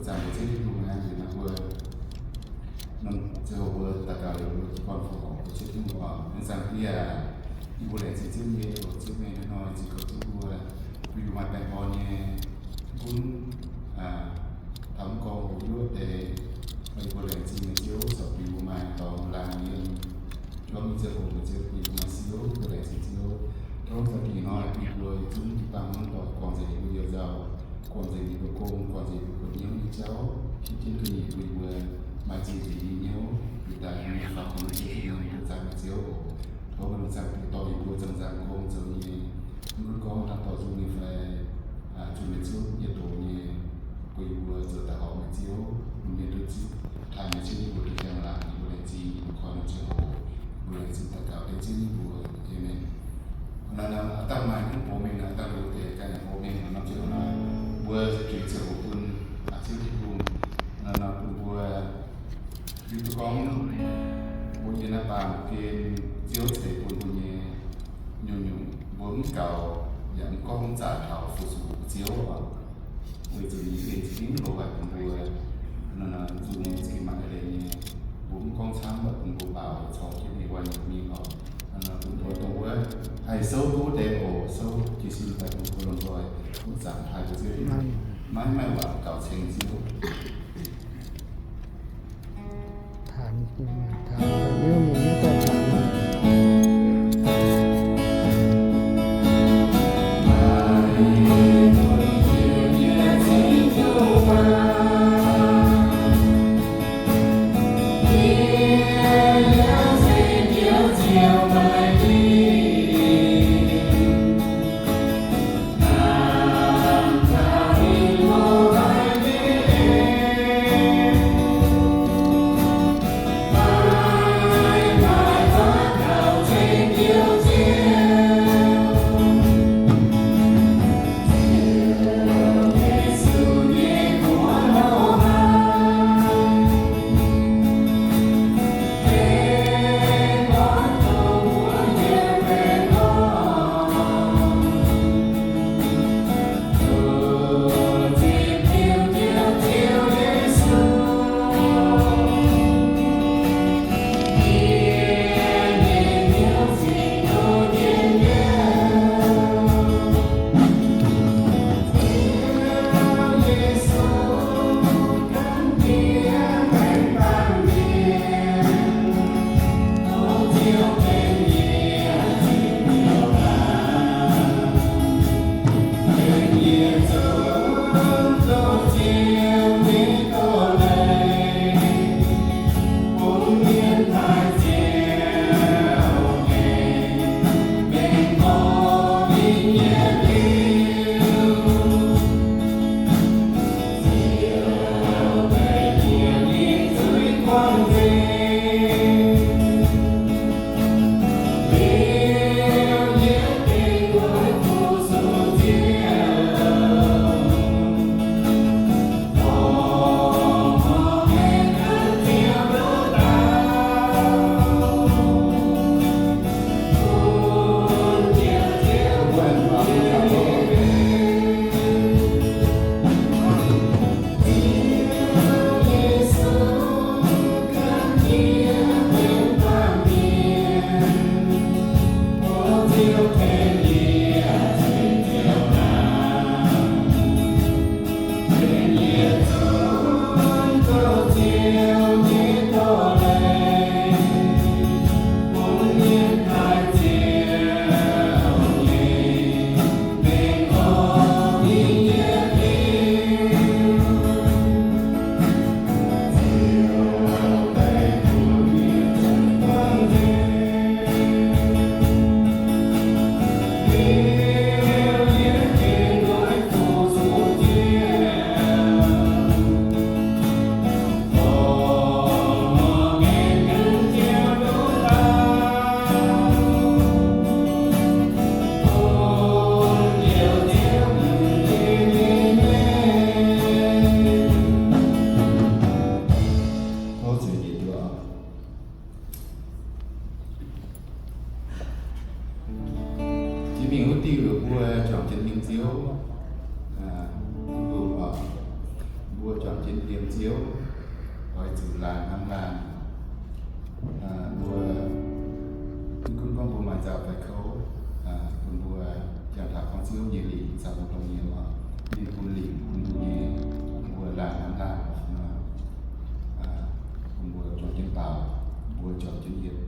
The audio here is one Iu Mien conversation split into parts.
Zaangc mbuo Ziouv Tin-Hungh aqv, nziex naaiv mbuo, nor ziouc mbuo daux gaux liuz mbuo jiez gorn fongc horc mbuo Ziouv Tin-Hungh oc. Mbuo Zaangc Diex aac, yie mbuo laengz zingh Ziouv nyei oc. Ziouv, meih hnangv nor zinh goux jienv mbuo, bun mbuo maaih baengh orn nyei gunv, taux mv gorngv mbuo yuoqv deix. Meih mbuo laengz zingh nyei Ziouv, corc bun mbuo maaih dorngx laangz yiem, juangv nyei ziangh hoc mbuo Ziouv bun mbuo maaih siouv, mbuo laengz zingh Ziouv. Tov za'gengh hnoi bun mbuo yietc zungv jiu-baang mv doic guangc nzengc yie mbuo youz nzauh, guangc nzengc yie mbuo gong, guangc nzengc yie mbuo kuonx hnyouv nyei jauv, hiuv jienv ga'nyiec bun yie mbuo maaih zingh zuiz nyei hnyouv, bieqc daaih nyei faaux nyei Ziouv, Tin-Hungh mbuo zaangc nyei Ziouv oc. Tov mbuo longc zaangc Bieqc dorh yie mbuo ziangh nzangc gong zoux nyei, mv gunv gorngv dangh dorh nzung nyei fai zunh nyei Ziouv, yietc doz nyei, bun yie mbuo zoux daaih horpc nyei Ziouv, bun mienh duqv zipv taaih nyei Ziouv, yie mbuo duqv jangx laangc, yie mbuo laengz zingh, yie mbuo korv norm ziangh hoc, yie mbuo laengz zingh daux gaux dengv Ziouv nyei mbuox. Aamen. Naaiv, naaiv dangh maaih gunv box mengh, naaiv dangh liuz deix ganh box mengh norm ziangh hoc naaiv, mbuo jiex ziangh hoc bun Ziouv Tin-Hungh, naaiv, naaiv bun mbuo hiuv duqv gorngv mbuo yiem naaiv baamh gen Ziouv ceix bun mbuo nyei nyungc-nyungc, mbuo mv gaux yaac mv gorngv mv zaqc taux fu-sux Ziouv oc. Weic zuqc ninh benx za'gengh loz-waaic bun mbuo, naaiv, naaiv nzung nyei za'gengh maaih eix leiz nyei, mbuo mv gorngv camv, mv baac bun mbuo baaux corc jienv ninh waaic nyungc mingh oc. Naaiv, naaiv bun mbuo dongh wuov haih souv duqv deix oc, souv jiez sin daaih bun mbuo lomh nzoih mv zaqc taaih mbuo Ziouv, maiv maaih waac gaux ceng Ziouv. Jienv yiem Ziouv, oix zuqc laanh hnamv laanh. Mbuo maiv gunv gorngv mbuo maaih nzauh fai kouv, bun mbuo jangx taux gorngv Ziouv nyei lingc caux mbuo dongh mienh oc, ninh bun lingc bun mbuo nyei, mbuo laanh hnamv laanh oc. Bun mbuo juangc jienv baaux, mbuo juangc jienv yiem.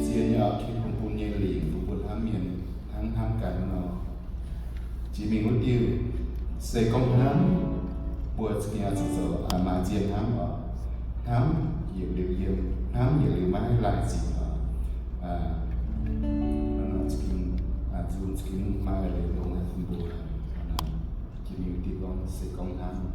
Zien nyei oc, Tin-Hungh bun nyei lingc bun mbuo hnamv mienh hnangv hnamv ganh nor. Jiex mingh wuov diuh, se gorngv hnamv, mbuo za'gengh oix zuqc zoux maaih zien hnamv oc. Hnamv yietc liuz yiem, hnamv yietc liuz maiv haih laih zinc oc. Nzunc za'gengh maaih leiz longx haic bun mbuo. Jiex mingh wuov diuh gorngv se gorngv hnamv.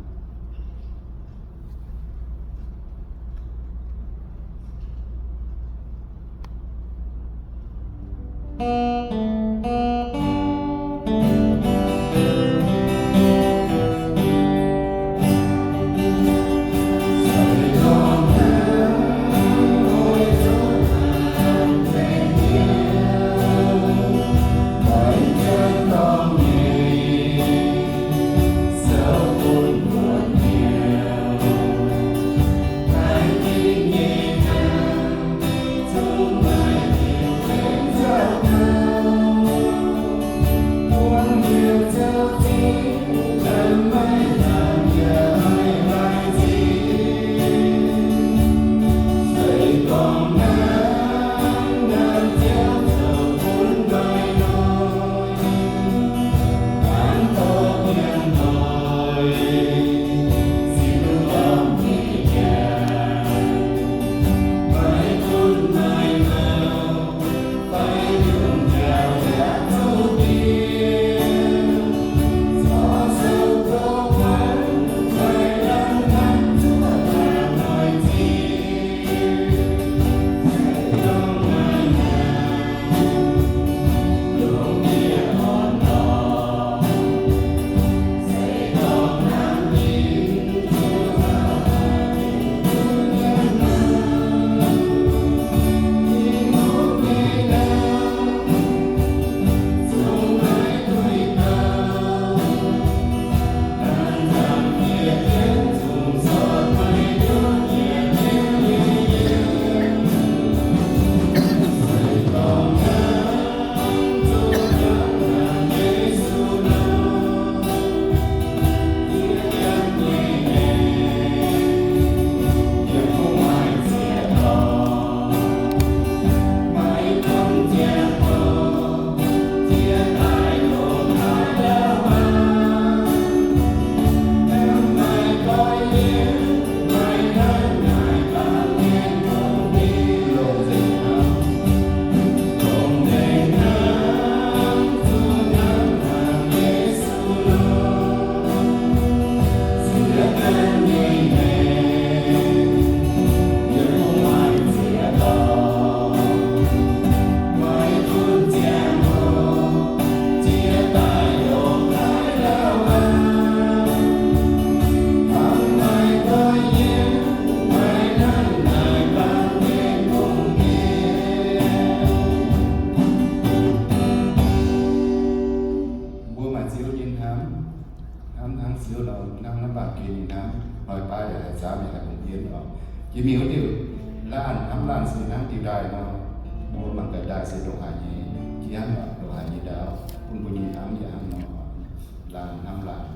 hnoi baav yaac haih zaamv, yaac haih bungx mienh oc. Jiex mingh wuov diuh laanh hnamv laanh se hnangv diuh ndaaih nor, mbuo mangc gaax ndaaih se ndongc haaix nyei jangv, ndongc haaix nyei ndaauv, bun mbuo nyei hnamv yaac hnangv nor, laanh hnamv laanh.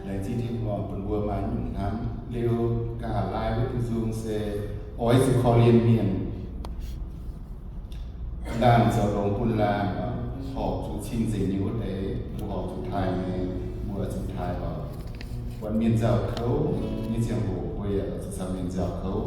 Laengz zingh Tin-Hungh bun mbuo maaih nyungc hnamv. Liuz, nqa'haav laai wuov diuh nzung se oix zuqc korv-lienh mienh. Laanh zoux longx bun laanh, horpc zuqc cing-nzengc nyei wuov deix, mbuo horpc zuqc taaih nyei, mbuo zuqc taaih oc. Buatc mienh nzauh kouv nyei ziangh hoc, mbuo yaac zuqc caux mienh nzauh kouv.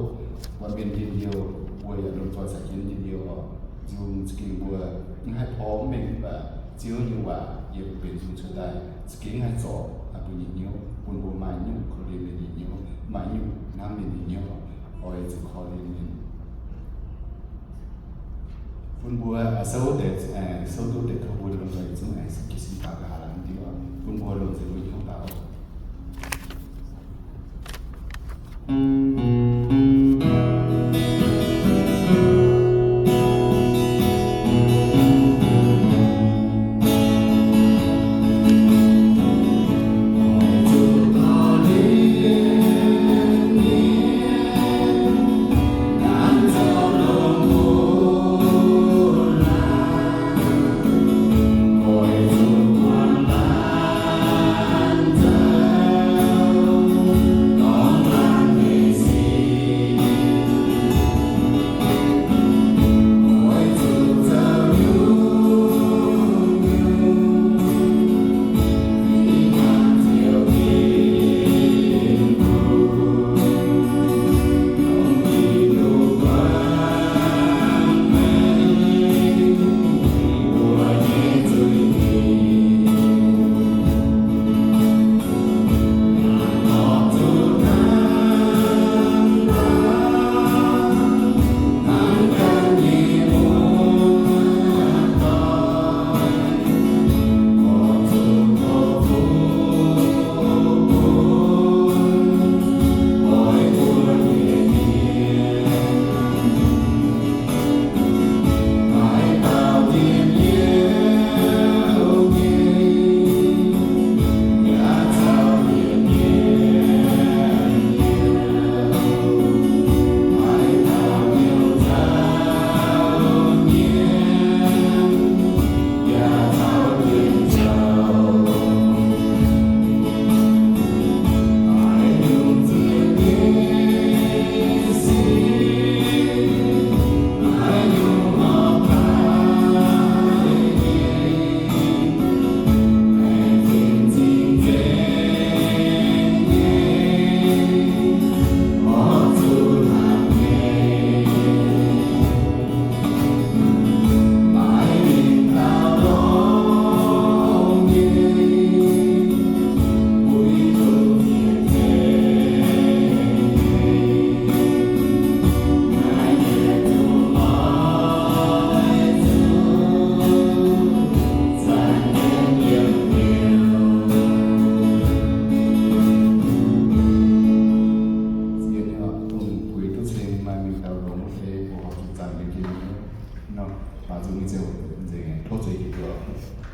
Buatc mienh njien-youh, mbuo yaac lomh nzoih caux jienv njien-youh oc. Nzung za'gengh mbuo mv haih porv mengh mv baac Ziouv nyei waac yiem benx nzung cuotv daaih za'gengh haih zorc mbuo nyei hnyouv, bun mbuo maaih nyungc korv-lienh mienh nyei hnyouv, maaih nyungc hnamv mienh nyei hnyouv, oix zuqc korv-lienh mienh. Bun mbuo souv deix, souv duqv deix tov mbuo lomh nzoih zungv aengx se jiez sin daux gaux haaix lauh diuc, bun mbuo lomh nzoih mbuo hnyouv daux. Tov zuiz Giduc.